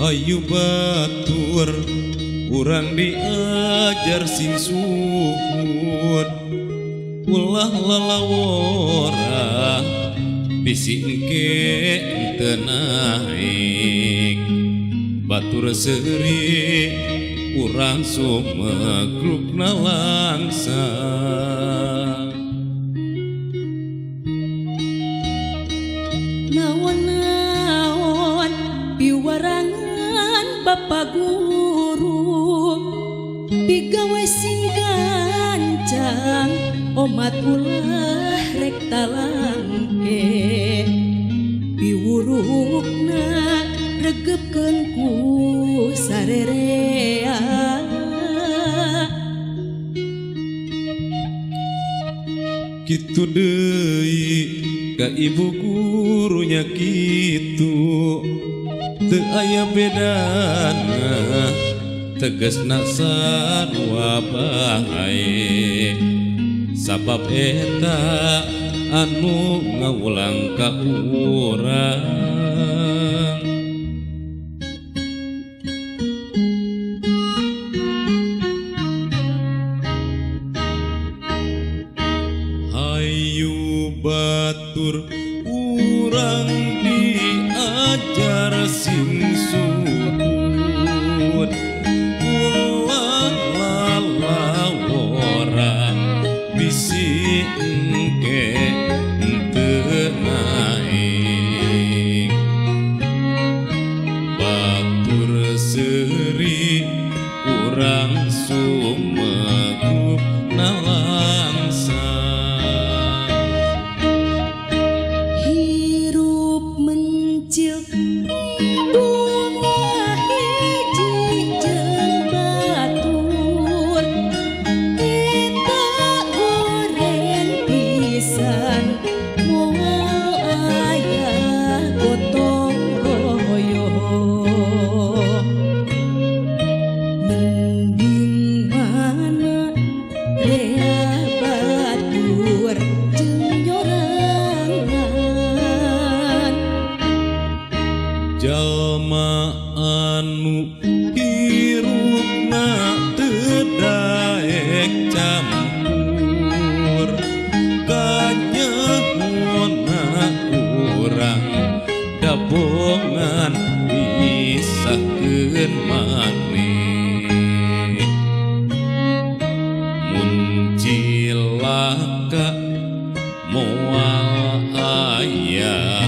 Hayu batur urang diajar sing suhud, ulah lalawora bisi engke teu naik. Batur seuri urang sumegrukna langsa. Naon-naon piwarangan Bapak Guru, pigawe sing gancang omat ulah rek talangke, piwurukna regepkeun ku sarerea. Kitu deui ka ibu gurunya kitu, teu aya bedana tegasna sarua bae. Sabab eta anu ngawulang ka urang. Hayu batur urang diajar sing suhud, ulah lalawora bisi engke teu naik. Batur seuri urang sumegrukna langsa. Hirup mencil bunga hiji jeung batur, eta goreng pisan moal aya gotong royong. Mending mana rea batur jeung nyorangan. Jalma anu hirupna teu daek campur, kanyahona urang dabongan misahkeun maneh. Mun cilaka moal aya